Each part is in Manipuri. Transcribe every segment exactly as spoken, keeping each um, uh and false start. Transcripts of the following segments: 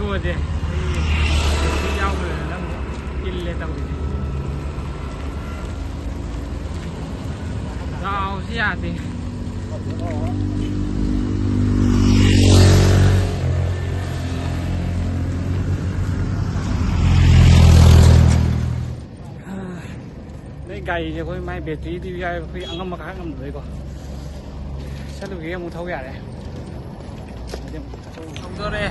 ꯇꯣꯛꯑꯁꯦ꯫ ꯑꯩ ꯌꯥꯎꯗ꯭ꯔꯦꯗꯅ ꯑꯃꯨꯛ ꯏꯜꯂꯦ ꯇꯧꯔꯤꯁꯦ꯫ ꯗꯥꯎꯁꯤ ꯌꯥꯗꯦ꯫ ꯅꯣꯏ ꯒꯥꯔꯤꯁꯦ ꯑꯩꯈꯣꯏ ꯃꯥꯏ ꯕꯦꯇ꯭ꯔꯤꯗꯤ ꯌꯥꯎꯋꯦ, ꯑꯩꯈꯣꯏ ꯑꯉꯝꯕ ꯈꯥꯡ ꯉꯝꯗꯕꯩꯀꯣ꯫ ꯆꯠꯂꯨꯒꯦ, ꯑꯃꯨꯛ ꯊꯧ ꯌꯥꯔꯦ꯫ ꯊꯧꯗꯣꯔꯦ꯫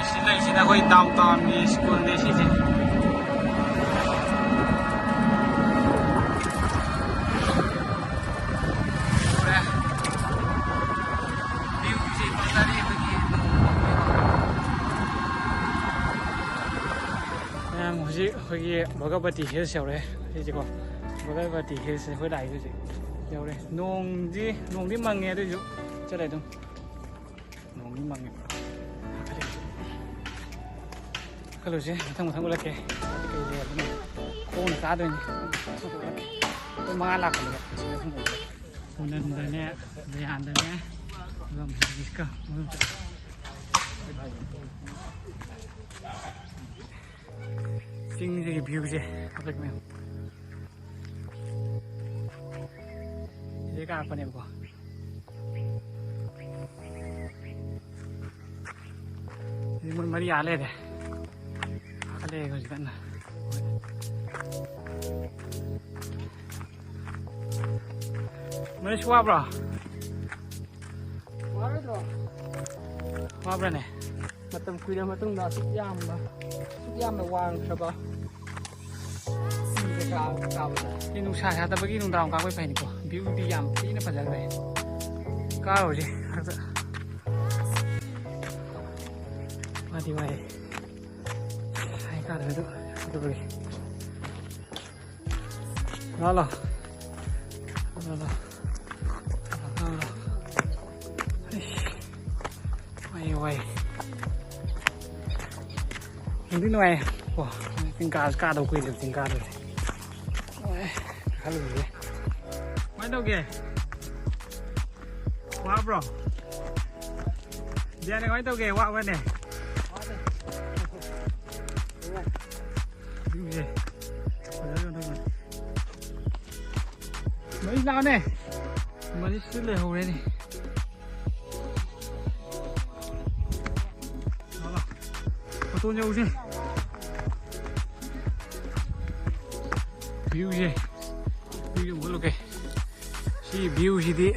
ꯁꯤ ꯂꯩꯁꯤꯅ ꯑꯩꯈꯣꯏ ꯗꯥꯎꯟ ꯇꯥꯎꯟꯒꯤ ꯁ꯭ꯀꯨꯜꯅꯦ ꯁꯤꯁꯦ꯫ ꯚ꯭ꯌꯨꯁꯦ ꯐꯖꯔꯤ ꯑꯩꯈꯣꯏꯒꯤ꯫ ꯃꯌꯥꯝ ꯍꯧꯖꯤꯛ ꯑꯩꯈꯣꯏꯒꯤ ꯚꯒꯕꯇꯤ ꯍꯤꯜꯁ ꯌꯧꯔꯦ꯫ ꯁꯤꯁꯦꯀꯣ, ꯚꯒꯕꯇꯤ ꯍꯤꯜꯁ ꯑꯩꯈꯣꯏ ꯂꯥꯛꯏꯁꯦ ꯍꯧꯖꯤꯛ ꯌꯧꯔꯦ꯫ ꯅꯣꯡꯗꯤ, ꯅꯣꯡꯗꯤ ꯃꯪꯉꯦ, ꯑꯗꯨꯏꯁꯨ ꯆꯠꯂꯦ ꯑꯗꯨꯝ꯫ ꯅꯣꯡꯗꯤ ꯃꯪꯉꯦ꯫ ꯀꯥꯈꯠꯂꯁꯦ, ꯃꯊꯪ ꯃꯊꯪ ꯎꯠꯂꯛꯀꯦ꯫ ꯀꯩ ꯂꯩꯔꯕꯅꯣ? ꯈꯣꯡꯅ ꯀꯥꯗꯣꯏꯅꯤ꯫ ꯑꯩꯈꯣꯏ ꯃꯉꯥ ꯂꯥꯛꯄꯅꯦꯕ꯫ ꯎꯅꯟꯗꯅꯦ, ꯗꯌꯥꯟꯗꯅꯦ, ꯑꯗꯨꯒ ꯃꯍꯦꯁꯀ ꯃꯣꯏ ꯑꯍꯨꯝ ꯆꯠꯂꯦ꯫ ꯆꯤꯡꯁꯤꯒꯤ ꯚ꯭ꯌꯨꯁꯦ ꯍꯥꯄꯛꯄꯅꯦ꯫ ꯁꯤꯗꯩ ꯀꯥꯔꯛꯄꯅꯦꯕꯀꯣ꯫ ꯁꯤꯗꯤ ꯃꯣꯏ ꯃꯔꯤ ꯑꯥ ꯂꯩꯔꯦ꯫ ꯀꯥꯈꯠꯂꯛꯑꯦ ꯍꯧꯖꯤꯛ ꯀꯟꯅ꯫ ꯃꯔꯤ ꯁꯨ ꯋꯥꯕ꯭ꯔꯣ? ꯋꯥꯔꯣꯏꯗ꯭ꯔꯣ? ꯋꯥꯕ꯭ꯔꯅꯦ? ꯃꯇꯝ ꯀꯨꯏꯔ ꯃꯇꯨꯡꯗ ꯑꯁꯨꯛ ꯌꯥꯝꯕ, ꯑꯁꯨꯛ ꯌꯥꯝꯅ ꯋꯥꯡꯈ꯭ꯔꯕ ꯆꯤꯡꯗ ꯀꯥꯕ, ꯀꯥꯕꯗ꯫ ꯁꯤ ꯅꯨꯡꯁꯥ ꯁꯥꯗꯕꯒꯤ ꯅꯨꯡꯗꯥꯡ ꯀꯥꯕꯩ ꯐꯩꯅꯤꯀꯣ꯫ ꯚ꯭ꯌꯨꯗꯤ ꯌꯥꯝ ꯊꯤꯅ ꯐꯖꯈ꯭ꯔꯦ꯫ ꯀꯥꯔꯨꯔꯁꯤ ꯃꯊꯛꯇ꯫ ꯋꯥꯗꯤ ꯋꯥꯏ꯫ ꯍꯥꯏ ꯀꯥꯗ꯭ꯔꯁꯨ ꯑꯗꯨꯕꯨꯗꯤ꯫ ꯂꯥꯛꯑꯣ, ꯂꯥꯛꯑꯣ꯫ ꯂꯥꯛꯑꯣ, ꯂꯥꯛꯑꯣ꯫ ꯂꯥꯛꯑꯣ, ꯂꯥꯛꯑꯣ꯫ ꯑꯩꯁ, ꯋꯥꯏ, ꯋꯥꯏ꯫ ꯅꯨꯡꯗꯤ ꯅꯨꯡꯉꯥꯏ꯫ ꯑꯣ, ꯆꯤꯡ ꯀꯥ-, ꯀꯥꯗꯧ ꯀꯨꯏꯗ꯭ꯔꯦ, ꯆꯤꯡ ꯀꯥꯗꯧꯁꯦ꯫ ꯅꯨꯡꯉꯥꯏ, ꯈꯜꯂꯨꯕꯁꯦ꯫ ꯀꯃꯥꯏꯅ ꯇꯧꯒꯦ? ꯋꯥꯕ꯭ꯔꯣ? ꯗꯤꯌꯥꯅ ꯀꯃꯥꯏꯅ ꯇꯧꯒꯦ? ꯋꯥꯕ꯭ꯔꯅꯦ? ꯚ꯭ꯌꯨꯁꯦ ꯐꯖꯔꯦ, ꯀꯩꯅꯣ ꯇꯧꯕꯅꯦ꯫ ꯃꯔꯤ ꯂꯥꯛꯑꯣꯅꯦ꯫ ꯃꯔꯤꯁꯨ ꯂꯩꯍꯧꯔꯦꯅꯦ꯫ ꯃꯇꯣꯟ ꯌꯧꯁꯦ꯫ ꯚ꯭ꯌꯨꯁꯦ, ꯚ꯭ꯌꯨꯁꯦ ꯎꯠꯂꯨꯒꯦ꯫ ꯁꯤ ꯚ꯭ꯌꯨꯁꯤꯗꯤ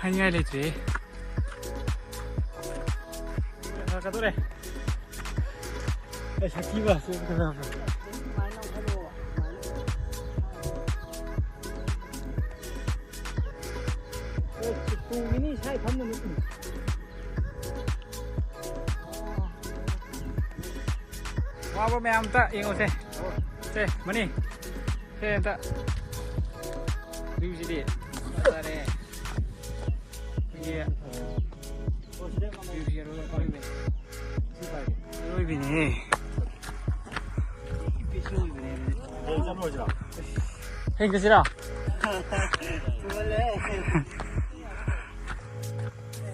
ꯍꯥꯏꯅꯤꯡꯉꯥꯏ ꯂꯩꯇ꯭ꯔꯦ꯫ ꯂꯥꯛꯀꯗꯧꯔꯦ꯫ ꯑꯦ, ꯁꯥꯊꯤꯕ꯫ ꯑꯦ, ꯇꯣꯡꯉꯤꯅꯤ, ꯏꯁꯥ ꯏꯊꯟꯗꯅꯤ꯫ ꯋꯥꯕ ꯃꯌꯥꯝ ꯑꯝꯇ ꯌꯦꯡꯉꯨꯁꯦ꯫ ꯁꯦ, ꯃꯅꯤ꯫ ꯁꯦ, ꯑꯝꯇ꯫ ꯚ꯭ꯌꯨꯁꯤꯗꯤ ꯐꯖꯔꯦ꯫ ꯑꯩꯈꯣꯏꯒꯤ ꯚ꯭ꯌꯨꯁꯤ ꯑꯔꯣꯏꯕꯅꯦ꯫ ꯑꯔꯣꯏꯕꯤꯅꯦꯍꯦ꯫ ꯍꯌꯦꯡ ꯆꯠꯁꯤꯔꯣ?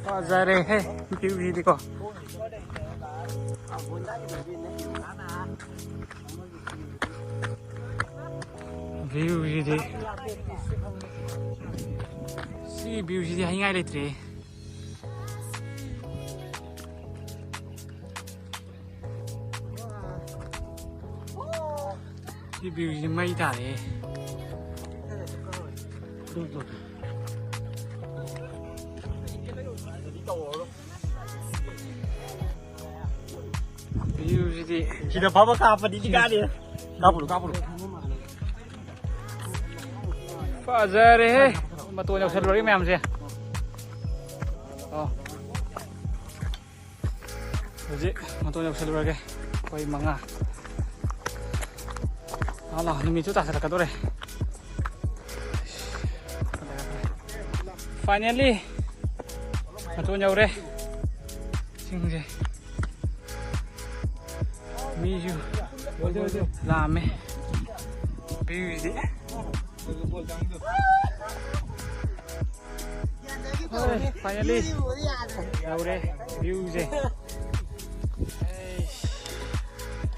ꯐꯖꯔꯦꯍꯦ, ꯚ꯭ꯌꯨꯁꯤꯗꯤꯀꯣ꯫ ꯚ꯭ꯌꯨꯁꯤꯗꯤ, ꯁꯤ ꯚ꯭ꯌꯨꯁꯤꯗꯤ ꯍꯥꯏꯅꯤꯡꯉꯥꯏ ꯂꯩꯇ꯭ꯔꯦ꯫ ꯁꯤ ꯚ꯭ꯌꯨꯁꯤ ꯃꯩ ꯇꯥꯔꯦ꯫ ꯚ꯭ꯌꯨꯁꯤꯗꯤ ꯁꯤꯗ ꯐꯕ ꯀꯥꯞꯄꯗꯤ ꯀꯥꯗꯦ꯫ ꯀꯥꯞꯄꯨꯔꯣ, ꯀꯥꯞꯄꯨꯔꯣ꯫ ꯐꯖꯔꯦꯍꯦ꯫ ꯃꯇꯣꯟ ꯌꯧꯁꯜꯂꯨꯔꯒꯦ ꯃꯌꯥꯝꯁꯦ꯫ ꯑꯣ꯫ ꯍꯧꯖꯤꯛ ꯃꯇꯣꯟ ꯌꯧꯁꯜꯂꯨꯔꯒꯦ꯫ ꯑꯩꯈꯣꯏ ꯃꯉꯥ꯫ ꯂꯥꯛꯑꯣ, ꯂꯥꯛꯑꯣ, ꯅꯨꯃꯤꯠꯁꯨ ꯇꯥꯁꯜꯂꯛꯀꯗꯧꯔꯦ꯫ Finally, ꯃꯇꯣꯟ ꯌꯧꯔꯦ꯫ ꯆꯤꯡꯁꯦ꯫ ꯃꯤꯁꯨ ꯂꯥꯛꯑꯝꯃꯦ꯫ ꯚ꯭ꯌꯨꯁꯤꯗꯤ꯫ ꯍꯣꯏ, finally ꯌꯧꯔꯦ ꯚ꯭ꯌꯨꯁꯦ꯫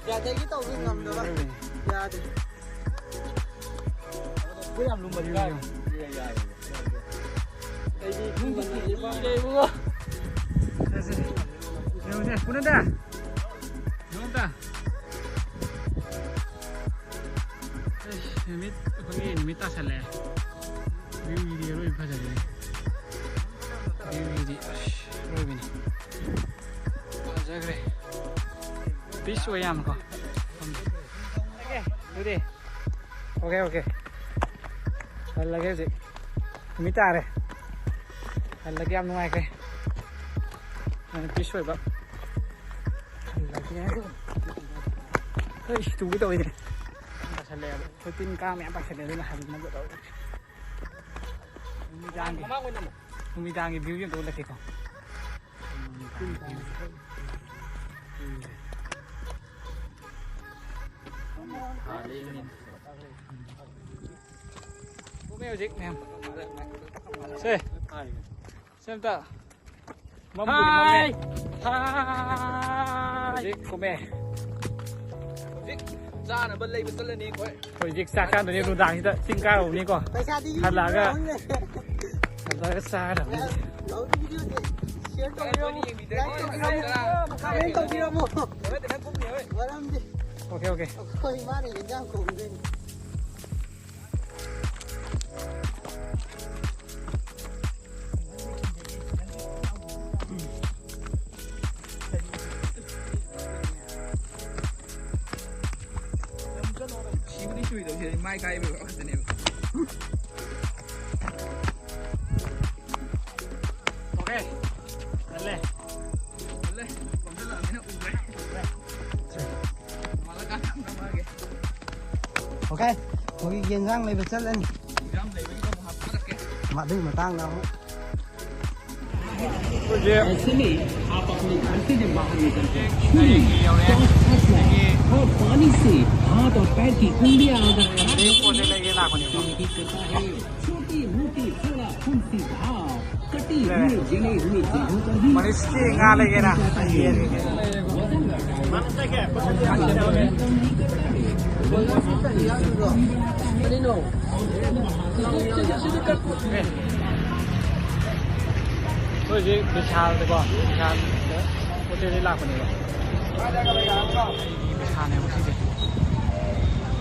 ꯌꯥꯗꯒꯤ ꯇꯧꯕ ꯉꯝꯗꯕ꯫ ꯌꯥꯗꯦ꯫ ꯑꯩꯈꯣꯏ ꯌꯥꯝ ꯂꯨꯝꯕꯗꯤ ꯀꯥꯏ? ꯑꯩꯗꯤ ꯅꯨꯡꯗꯤ ꯀꯤꯔꯦ ꯏꯕꯨꯡꯉꯣ꯫ ꯆꯠꯁꯦ꯫ ꯌꯦꯡꯉꯨꯁꯦ, ꯄꯨꯅꯗ꯫ ꯌꯦꯡꯉꯨꯗ꯫ ꯑꯩꯁ, ꯅꯨꯃꯤꯠ, ꯑꯩꯈꯣꯏꯒꯤ ꯅꯨꯃꯤꯠ ꯇꯥꯁꯜꯂꯛꯑꯦ꯫ Viewꯁꯤꯗꯤ ꯑꯔꯣꯏꯕꯤ ꯐꯖꯔꯦ꯫ Viewꯁꯤꯗꯤ, ꯑꯁ, ꯑꯔꯣꯏꯕꯤꯅꯤ꯫ ꯐꯖꯈ꯭ꯔꯦ꯫ Peace ꯑꯣꯏ ꯌꯥꯝꯅꯀꯣ꯫ Okay, ꯑꯗꯨꯗꯤ꯫ Okay, okay꯫ ꯍꯜꯂꯒꯦ ꯍꯧꯖꯤꯛ꯫ ꯅꯨꯃꯤꯠ ꯇꯥꯔꯦ꯫ ꯍꯜꯂꯒꯦ, ꯌꯥꯝ ꯅꯨꯡꯉꯥꯏꯈ꯭ꯔꯦ꯫ ꯌꯥꯝꯅ peace ꯑꯣꯏꯕ꯫ ꯍꯜꯂꯒꯦ꯫ ꯑꯩ ꯇꯨꯒꯦ ꯇꯧꯋꯤꯅꯦ꯫ ꯇꯥꯁꯜꯂꯛꯑꯦꯕ꯫ ꯑꯩꯈꯣꯏ ꯇꯤꯟ ꯀꯥꯡ ꯃꯌꯥꯝ ꯄꯥꯏꯁꯜꯂꯦ, ꯑꯗꯨꯅ ꯍꯟꯅꯕ ꯇꯧꯔꯦ꯫ ꯅꯨꯃꯤꯗꯥꯡꯒꯤ, ꯅꯨꯃꯤꯗꯥꯡꯒꯤ viewꯁꯦ ꯑꯝꯇ ꯎꯠꯂꯛꯀꯦꯀꯣ꯫ ꯀꯨꯝꯃꯦ ꯍꯧꯖꯤꯛ ꯃꯌꯥꯝ꯫ ꯁꯦ꯫ ꯁꯦ ꯑꯝꯇ꯫ ꯃꯝꯕꯨꯗꯤ ꯃꯝꯃꯦ꯫ ꯍꯥꯏ꯫ ꯍꯥꯏ꯫ ꯍꯧꯖꯤꯛ ꯀꯨꯝꯃꯦ꯫ ꯍꯧꯖꯤꯛ ꯆꯥꯅꯕ ꯂꯩꯕ ꯆꯠꯂꯅꯤ ꯑꯩꯈꯣꯏ꯫ ꯍꯧꯖꯤꯛ ꯆꯥꯛ ꯆꯥꯗꯣꯏꯅꯦ ꯅꯨꯡꯗꯥꯡꯁꯤꯗ꯫ ꯆꯤꯡ ꯀꯥꯔꯨꯕꯅꯤꯀꯣ꯫ ꯄꯩꯁꯥꯗꯤ ꯌꯨꯝꯗ ꯍꯜꯂꯛꯑꯒ ꯂꯧꯍꯧꯅꯦ꯫ ꯍꯜꯂꯛꯑꯒ ꯆꯥꯔꯗꯕꯅꯤ꯫ ꯂꯧꯍꯧꯗꯤ videoꯁꯦ share ꯇꯧꯕꯤꯔꯝꯃꯣ, like ꯇꯧꯕꯤꯔꯝꯃꯣ, comment ꯇꯧꯕꯤꯔꯝꯃꯣ꯫ ꯃꯔꯝꯗꯤ Okay, okay꯫ ꯑꯩꯈꯣꯏ ꯏꯃꯥꯅ ꯌꯦꯟꯖꯥꯡ ꯊꯣꯡꯗꯣꯏꯅꯤ꯫ ꯁꯤꯕꯨꯗꯤ ꯁꯨꯏꯗꯧꯁꯦ ꯃꯥꯏ ꯀꯥꯏꯕ ꯉꯥꯛꯇꯅꯦꯕ꯫ Okay꯫ ꯆꯠꯂꯦ꯫ ꯆꯠꯂꯦ꯫ ꯆꯪꯁꯤꯜꯂꯛꯑꯃꯤꯅ ꯎꯈ꯭ꯔꯦ꯫ ꯅꯣꯡꯉꯥꯜꯂꯀꯥꯟꯗ ꯅꯝꯃꯛꯑꯒꯦ꯫ Okay꯫ ꯑꯩꯈꯣꯏꯒꯤ ꯌꯦꯟꯁꯥꯡ ꯂꯩꯕ ꯆꯠꯂꯅꯤ꯫ ꯌꯦꯟꯁꯥꯡ ꯂꯩꯕꯒꯤꯗꯣ ꯑꯃꯨꯛ ꯍꯥꯞꯆꯔꯛꯀꯦ꯫ ꯃꯗꯨꯒꯤ ꯃꯇꯥꯡꯗ ꯑꯃꯨꯛ꯫ ꯑꯩꯈꯣꯏꯁꯦ ꯍꯌꯦꯡꯒꯤ ꯌꯧꯔꯦ꯫ ꯁꯤꯗꯒꯤ ꯍꯌꯦꯡ ꯄꯣꯠ ꯆꯩ ꯂꯩꯒꯦ꯫ ꯂꯥꯛꯄꯅꯦꯕꯀꯣ꯫ ꯃꯅꯤꯁꯀꯤ ꯉꯥ ꯂꯩꯒꯦꯅ꯫ ꯑꯩꯈꯣꯏ ꯍꯧꯖꯤꯛ ꯕꯤꯁꯥꯜꯗꯀꯣ, ꯕꯤꯁꯥꯜꯗ ꯄꯣꯠ ꯆꯩ ꯂꯩ ꯂꯥꯛꯄꯅꯦꯕ꯫ ꯑꯩꯒꯤ ꯕꯤꯁꯥꯜꯅꯦꯕ ꯁꯤꯁꯦ꯫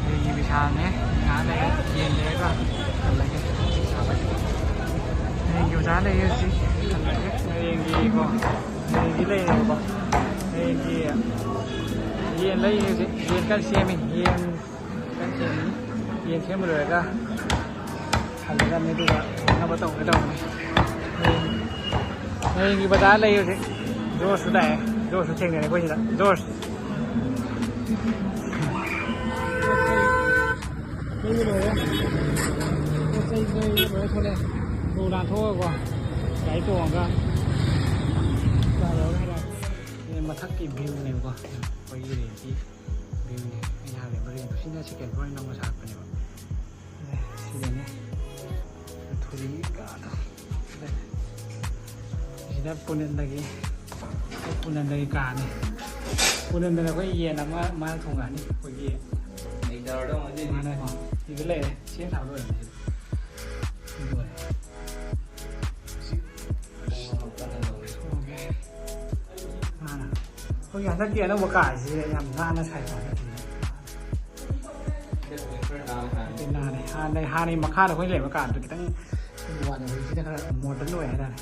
ꯑꯩꯒꯤ ꯕꯤꯁꯥꯜꯅꯦ꯫ ꯉꯥꯏꯍꯥꯛ ꯂꯩꯔꯒ ꯌꯦꯟ ꯂꯩꯔꯒ ꯍꯜꯂꯒꯦ꯫ ꯍꯌꯦꯡꯒꯤ ꯑꯣꯖꯥ ꯂꯩꯌꯦ ꯍꯧꯖꯤꯛ꯫ ꯍꯜꯂꯒꯦ꯫ ꯍꯌꯦꯡꯒꯤꯀꯣ꯫ ꯍꯌꯦꯡꯒꯤ ꯂꯩꯌꯦꯕꯀꯣ꯫ ꯍꯌꯦꯡꯒꯤ ꯌꯦꯟ ꯂꯩ ꯍꯧꯖꯤꯛ꯫ ꯌꯦꯟ ꯀꯟꯅ ꯁꯦꯝꯃꯤ꯫ ꯌꯦꯟ ꯌꯦꯟ ꯁꯦꯝꯕ ꯂꯣꯏꯔꯒ ꯍꯜꯂꯗꯕꯅꯤ, ꯑꯗꯨꯒ ꯊꯣꯡꯅꯕ ꯇꯧꯒꯦ ꯇꯧꯕꯅꯤ꯫ ꯍꯌꯦꯡ, ꯍꯌꯦꯡꯒꯤ ꯕꯖꯥꯔ ꯂꯩ ꯍꯧꯖꯤꯛ꯫ ꯖꯣꯔꯖꯁꯨ ꯂꯥꯛꯑꯦ, ꯖꯣꯔꯖꯁꯨ ꯊꯦꯡꯅꯔꯦ ꯑꯩꯈꯣꯏ ꯁꯤꯗ꯫ ꯖꯣꯔꯖ꯫ ꯂꯩꯕ ꯂꯣꯏꯔꯦ꯫ ꯄꯣꯠ ꯆꯩ ꯂꯩꯕ ꯂꯣꯏꯔ ꯊꯣꯛꯂꯛꯑꯦ꯫ ꯊꯣꯡ ꯂꯥꯟꯊꯣꯛꯑꯒꯀꯣ, ꯒꯥꯔꯤ ꯇꯣꯡꯉꯒ ꯆꯥꯔꯨꯔꯒ ꯍꯜꯂꯛꯑꯦ꯫ ꯁꯤꯅ ꯃꯊꯛꯀꯤ ꯚ꯭ꯌꯨꯅꯦꯕꯀꯣ꯫ ꯑꯩꯈꯣꯏꯒꯤ ꯔꯦꯟꯠꯀꯤ ꯚ꯭ꯌꯨꯅꯦ꯫ ꯑꯩꯅ ꯍꯥꯟꯅ ꯂꯩꯔꯝꯕ ꯔꯦꯟꯠꯇꯣ꯫ ꯁꯤꯅ ꯁꯦꯀꯦꯟ ꯐ꯭ꯂꯣꯔ ꯅꯧꯅ ꯁꯥꯒꯠꯄꯅꯦꯕ꯫ ꯁꯤꯗꯅꯦ꯫ ꯊꯣꯔꯤ ꯀꯥꯗꯣ꯫ ꯁꯤꯗ ꯄꯨꯅꯟꯗꯒꯤ, ꯄꯨꯅꯟꯗꯒꯤ ꯀꯥꯅꯤ꯫ ꯄꯨꯅꯟꯗꯅ ꯑꯩꯈꯣꯏ ꯌꯦꯟ ꯑꯃ ꯃꯥꯅ ꯊꯣꯡꯉꯛꯑꯅꯤ꯫ ꯑꯩꯈꯣꯏꯒꯤ ꯃꯥꯅꯀꯣ꯫ ꯁꯤꯗ ꯂꯩꯔꯦ꯫ ꯁꯦꯝ ꯁꯥꯕ ꯂꯣꯏꯔꯦ꯫ ꯁꯤ ꯂꯣꯏꯔꯦ꯫ ꯁꯤ ꯊꯣꯡꯉꯒꯦ꯫ ꯃꯥꯅ꯫ ꯑꯩꯈꯣꯏꯒꯤ ꯍꯟꯗꯛꯀꯤ ꯑꯅꯧꯕ ꯀꯥꯁꯤ ꯌꯥꯝ ꯅꯥꯟꯅ ꯁꯥꯏꯀꯣ ꯍꯟꯗꯛꯀꯤꯁꯦ꯫ ꯅꯥꯟꯅ ꯁꯥꯏ꯫ ꯍꯥꯟꯅ, ꯍꯥꯟꯅꯒꯤ ꯃꯈꯥꯗ ꯑꯩꯈꯣꯏ ꯂꯩꯕ ꯀꯥꯗꯨ ꯈꯤꯇꯪ ꯋꯥꯠꯂꯦ꯫ ꯍꯧꯖꯤꯛꯁꯤꯅ ꯈꯔ ꯃꯣꯗꯔꯟ ꯑꯣꯏ ꯍꯥꯏꯇꯥꯔꯦ꯫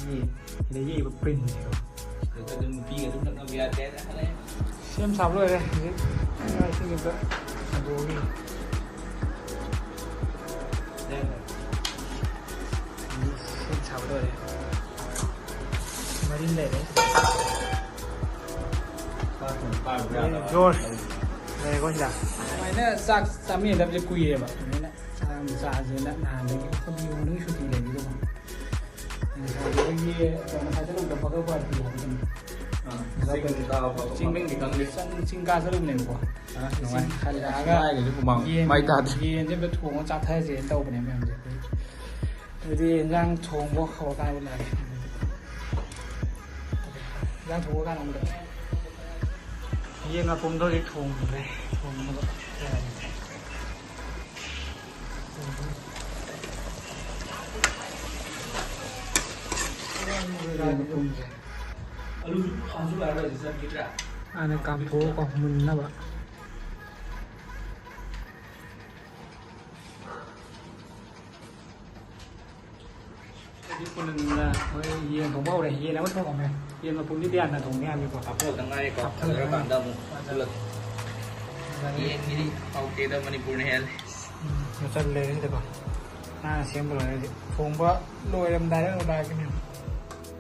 ꯁꯤꯒꯤ ꯁꯤꯗ ꯌꯦꯛꯏꯕ ꯄ꯭ꯔꯤꯟꯁꯤꯀꯣ꯫ ꯁꯤꯗ ꯑꯗꯨꯝ ꯅꯨꯄꯤꯒ ꯑꯗꯨꯝ ꯂꯛꯅꯕ ꯌꯥꯗꯦ ꯍꯥꯏꯅ ꯍꯥꯏꯅꯩ꯫ ꯁꯦꯝ ꯁꯥꯕ ꯂꯣꯏꯔꯦ ꯍꯧꯖꯤꯛ꯫ ꯏꯁꯤꯡ ꯑꯝꯇ ꯁꯟꯗꯣꯛꯑꯒꯦ꯫ ꯁꯦꯝ ꯁꯥꯕ ꯂꯣꯏꯔꯦ꯫ ꯃꯔꯤ ꯂꯩꯔꯦ꯫ ꯖꯣꯔꯖ ꯂꯩꯔꯦꯀꯣ ꯁꯤꯗ꯫ ꯁꯨꯃꯥꯏꯅ ꯆꯥꯛ ꯆꯥꯃꯤꯟꯅꯗꯕꯁꯦ ꯀꯨꯏꯔꯦꯕ꯫ ꯑꯗꯨꯃꯥꯏꯅ ꯆꯥꯛ ꯑꯃ ꯆꯥꯁꯦꯅ ꯅꯍꯥꯟꯗꯒꯤ ꯑꯩꯈꯣꯏꯒꯤ ꯌꯨꯝꯗꯒꯤ ꯁꯨꯇꯤ ꯂꯩꯕꯗꯣ꯫ ꯉꯁꯥꯏꯗꯒꯤ ꯉꯁꯥꯏ ꯆꯠꯂꯨꯕꯗ ꯕꯒꯔ ꯄꯥꯔꯇꯤ ꯍꯥꯏꯕꯗꯨꯅꯤ꯫ ꯆꯤꯡ ꯀꯥꯕ ꯈꯣꯠꯄ ꯆꯤꯡ ꯈꯪꯗꯦ꯫ ꯆꯤꯡ, ꯆꯤꯡ ꯀꯥ ꯆꯠꯂꯨꯕꯅꯦ꯫ ꯑꯥ, ꯆꯤꯡ ꯅꯨꯡꯉꯥꯏ꯫ ꯍꯜꯂꯛꯑꯒ ꯃꯥꯏꯒꯁꯦ ꯍꯨꯃꯥꯡ ꯌꯦꯟ, ꯃꯥꯏ ꯇꯥꯗꯦ꯫ ꯌꯦꯟꯁꯦ ꯑꯝꯇ ꯊꯣꯡꯉ ꯆꯥꯊꯁꯦꯅ ꯇꯧꯕꯅꯦ ꯃꯌꯥꯝꯁꯦ꯫ ꯑꯗꯨꯗꯤ ꯏꯟꯖꯥꯡ ꯊꯣꯡꯕ ꯍꯧꯔꯀꯥꯟꯗ ꯎꯅꯔꯦ꯫ ꯏꯟꯖꯥꯡ ꯊꯣꯡꯕ ꯀꯥꯟꯗ ꯎꯅꯔꯦ꯫ ꯌꯦꯟ ꯃꯄꯨꯝꯗꯣ ꯍꯧꯖꯤꯛ ꯊꯣꯡꯗ꯭ꯔꯦ꯫ ꯊꯣꯡꯅꯕ ꯇꯧꯔꯒꯦ꯫ ꯍꯥꯟꯅ ꯀꯥꯝꯊꯣꯛꯑꯣꯀꯣ, ꯃꯨꯟꯅꯕ꯫ ꯍꯧꯖꯤꯛ ꯄꯨꯅꯟꯗ ꯍꯣꯏ ꯌꯦꯟ ꯊꯣꯡꯕ ꯍꯧꯔꯦ꯫ ꯌꯦꯟ ꯑꯃ ꯊꯣꯡꯉꯝꯃꯦ꯫ ꯌꯦꯟ ꯃꯄꯨꯝꯁꯤꯗꯤ ꯍꯥꯟꯅ ꯊꯣꯡꯕ ꯌꯥꯅꯤꯀꯣ꯫ ꯍꯥꯞꯊꯣꯛꯇ ꯉꯥꯏꯔꯤꯀꯣ꯫ ꯍꯥꯞꯊꯣꯛꯇ ꯐꯖꯔꯀꯥꯟꯗ ꯑꯃꯨꯛ ꯄꯨꯂꯞ꯫ ꯌꯦꯟꯒꯤꯗꯤ ꯍꯥꯎꯇꯦꯗ, ꯃꯅꯤꯄꯨꯔꯅ ꯍꯦꯜꯂꯦ꯫ ꯎꯝ, ꯃꯆꯜ ꯂꯩꯔꯦ ꯁꯤꯗꯀꯣ꯫ ꯅꯥꯟꯅ ꯁꯦꯝꯕ ꯂꯣꯏꯔꯦ ꯍꯧꯖꯤꯛ꯫ ꯊꯣꯡꯕ ꯂꯣꯏꯔꯝꯗꯥꯏꯗ ꯎꯅꯔꯛꯀꯅꯤ꯫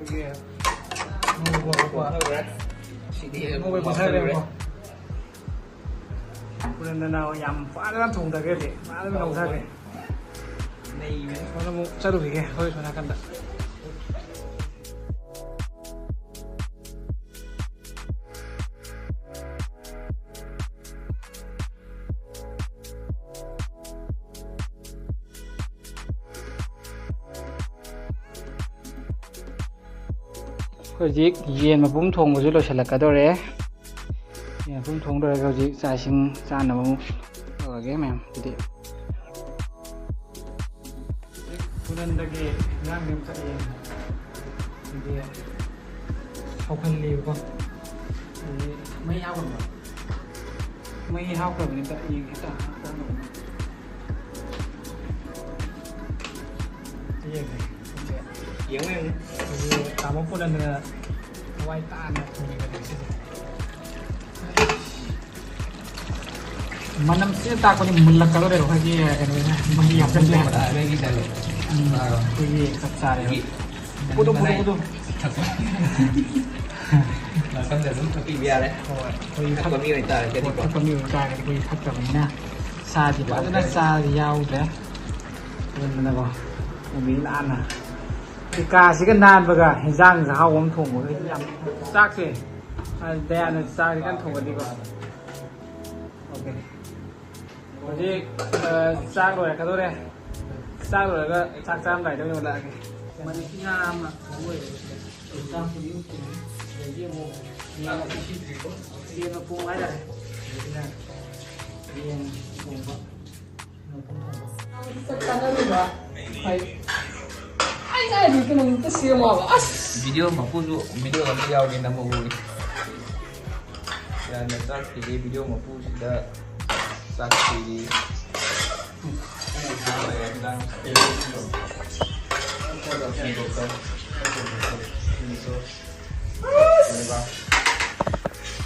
ꯑꯩꯈꯣꯏꯒꯤ ꯉꯧꯕ ꯈꯣꯠꯄ꯫ ꯁꯤꯗꯤ ꯉꯧꯕ ꯄꯣꯊꯥꯈ꯭ꯔꯦꯕꯀꯣ꯫ ꯄꯨꯔꯦꯟꯗꯅ ꯌꯥꯝ ꯐꯖꯅ ꯊꯣꯡꯊꯈ꯭ꯔꯦ ꯍꯧꯖꯤꯛ꯫ ꯐꯖꯅ ꯉꯧꯊꯈ꯭ꯔꯦ꯫ ꯅꯩꯕꯅꯤ꯫ ꯁꯣꯝꯗ ꯑꯃꯨꯛ ꯆꯠꯂꯨꯈꯤꯒꯦ ꯑꯩꯈꯣꯏ ꯁꯣꯝ ꯅꯥꯀꯟꯗ꯫ ꯍꯧꯖꯤꯛ ꯌꯦꯟ ꯃꯄꯨꯝ ꯊꯣꯡꯕꯁꯨ ꯂꯣꯏꯁꯤꯜꯂꯛꯀꯗꯧꯔꯦ꯫ ꯌꯦꯟ ꯃꯄꯨꯝ ꯊꯣꯡ ꯂꯣꯏꯔꯒ ꯍꯧꯖꯤꯛ ꯆꯥꯛ ꯏꯁꯤꯡ ꯆꯥꯅꯕ ꯑꯃꯨꯛ ꯇꯧꯔꯒꯦ ꯃꯌꯥꯝ꯫ ꯑꯗꯨꯗꯤ ꯈꯨꯅꯟꯗꯒꯤ ꯏꯟꯖꯥꯡꯁꯦ ꯑꯃ ꯆꯠꯂꯦ꯫ ꯑꯗꯨꯗꯤ ꯁꯧꯍꯜꯂꯤꯕꯀꯣ꯫ ꯑꯗꯨꯗꯤ ꯃꯩ ꯍꯥꯞꯈ꯭ꯔꯕ? ꯃꯩ ꯍꯥꯞꯈ꯭ꯔꯕꯅꯤ꯫ ꯑꯝꯇ ꯌꯦꯡꯒꯦ꯫ ꯌꯦꯡꯉꯨ, ꯌꯦꯡꯉꯨ꯫ ꯑꯩꯈꯣꯏꯒꯤ ꯇꯥꯃꯣ ꯄꯨꯅꯟꯗꯅ ꯊꯋꯥꯏ ꯇꯥꯅ ꯊꯣꯡꯉꯤꯕꯅꯦ ꯉꯁꯤꯗꯤ꯫ ꯃꯅꯝꯁꯤꯅ ꯇꯥꯛꯄꯗꯤ ꯃꯨꯜꯂꯛꯀꯗꯧꯔꯦꯕ ꯑꯩꯈꯣꯏꯒꯤ ꯀꯩꯅꯣꯁꯦ, ꯃꯍꯤ ꯍꯥꯞꯆꯤꯟꯕ꯫ ꯃꯍꯤ ꯍꯥꯞꯆꯤꯟꯕ꯫ ꯎꯝ, ꯑꯥ꯫ ꯑꯩꯈꯣꯏꯒꯤ ꯆꯞ ꯆꯥꯔꯦꯕ꯫ ꯃꯍꯤ ꯄꯨꯗꯣ, ꯄꯨꯗꯣ, ꯃꯅꯥꯏ ꯄꯨꯗꯣ꯫ ꯊꯛꯄ꯫ ꯉꯥꯛꯇꯪꯗ ꯑꯗꯨꯝ ꯊꯛꯄꯤꯕ ꯌꯥꯔꯦ꯫ ꯍꯣꯏ, ꯑꯩꯈꯣꯏꯒꯤ ꯊꯛꯄ ꯊꯛ-, ꯃꯤ ꯑꯣꯏꯇꯥꯔꯒꯗꯤꯀꯣ꯫ ꯍꯣꯏ, ꯊꯛꯄ ꯃꯤ ꯑꯣꯏꯇꯥꯔꯒꯗꯤ ꯑꯩꯈꯣꯏꯒꯤ ꯊꯛꯇꯕꯅꯤꯅ ꯆꯥꯗꯤ ꯐꯖꯅ ꯌꯥꯎꯗ꯭ꯔꯦ꯫ ꯆꯥꯗꯤ ꯌꯥꯎꯗ꯭ꯔꯦ꯫ ꯑꯗꯨꯗꯨꯅꯀꯣ, ꯎꯃꯤ ꯂꯥꯟꯅ ꯀꯥꯁꯤꯒ ꯅꯥꯟꯕꯒ ꯍꯦꯟꯖꯥꯡꯁꯦ ꯑꯍꯥꯎꯕ ꯑꯃ ꯊꯣꯡꯕꯒ ꯌꯥꯝ ꯆꯥꯛꯁꯦ꯫ ꯑ, ꯗꯌꯥꯅ ꯆꯥꯛꯁꯦ ꯀꯟꯅ ꯊꯣꯡꯒꯠꯂꯤꯀꯣ꯫ ꯑꯣꯀꯦ꯫ ꯍꯧꯖꯤꯛ, ꯑ, ꯆꯥꯛ ꯂꯣꯏꯔꯛꯀꯗꯧꯔꯦ꯫ ꯆꯥꯛ ꯂꯣꯏꯔꯒ ꯆꯥꯛ ꯆꯥꯔꯝꯗꯥꯏꯗ ꯑꯣꯏꯅ ꯎꯠꯂꯛꯑꯒꯦ꯫ ꯃꯅꯤꯄꯨꯔꯤ ꯉꯥ ꯑꯃ ꯊꯣꯡꯕ ꯑꯣꯏꯔꯦ꯫ ꯆꯥꯛꯄꯨꯗꯤ ꯎꯠꯇ꯭ꯔꯤ꯫ ꯑꯗꯒꯤ ꯑꯃꯨꯛ ꯌꯦꯟ, ꯌꯦꯟ ꯃꯄꯨꯝ ꯍꯥꯏꯇꯥꯔꯦ꯫ ꯑꯗꯨꯅ ꯌꯦꯟ ꯊꯣꯡꯕ꯫ ꯚꯤꯗꯤꯑꯣ ꯃꯄꯨꯁꯨ ꯚꯤꯗꯤꯑꯣ ꯑꯝꯇ ꯌꯥꯎꯒꯦ ꯅꯝꯍꯧꯕꯒꯤ꯫ ꯌꯥꯝꯅ ꯆꯥꯛ ꯊꯤꯔꯤ ꯚꯤꯗꯤꯑꯣ ꯃꯄꯨꯁꯤꯗ꯫ ꯆꯥꯛ ꯊꯤꯔꯤ꯫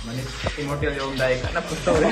ꯃꯅꯤ ꯏꯃꯣꯔꯇꯦꯜ ꯌꯧꯔꯝꯗꯥꯏ ꯀꯟꯅ ꯄꯨꯁ ꯇꯧꯔꯦ꯫